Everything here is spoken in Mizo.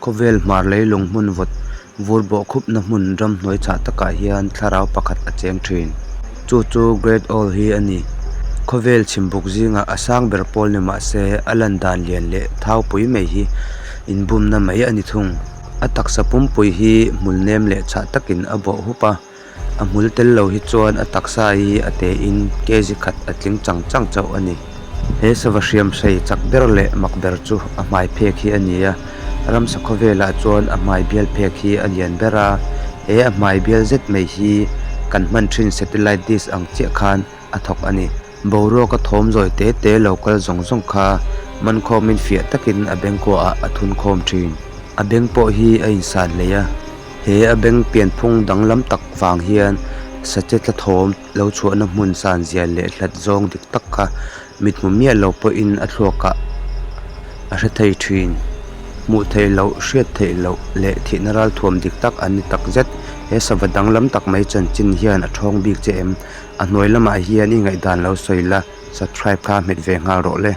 Khawvel hmar leilung hmun vawt vur bawh khupna hmun ramhnuai chhah takah hian thlarau pakhat a cheng thin. Chu chu Great Owl hi a ni. Khawvel chhimbuk zingah a sang ber pawl ni mah se a lan dan lian leh thau pui mai hi inbumna mai a ni thung. A taksa pumpui hi hmul nem leh chhah takin a bawh hup a. A hmul tel lo hi chuan a taksa hi a te in kg khat a tling chang chang chauh a ni. He sava hriam hrei chak ber leh mak ber chu a hmai phek hi a ni a, ramsa khawvelah chuan a hmai bial phek hi a lian ber a, he a hmai bial zet mai hi kan hman thin satellite dish ang chiah khan a thawk a ni. Boruaka thawm zawi te te lo kal zawng zawng kha mankhawmin fiah takin a bengkuaah a thun khawm thin. A beng pawh hi a insan hlei a. He a beng pianphung danglam tak vang hian sache tla thawm lo chhuahna hmun san zia leh hlat zawng dik tak kha mithmu miah lo pawhin a thluakah a hre thei thin. Hmuh theih loh, hriat theih loh leh thihna ralthuam dik tak an ni tak zet. He sava danglam tak mai chanchin hian a thawng bik che em? A hnuai lamah hian i ngaihdan lo sawi la, subscribe kha hmet ve nghal rawh le.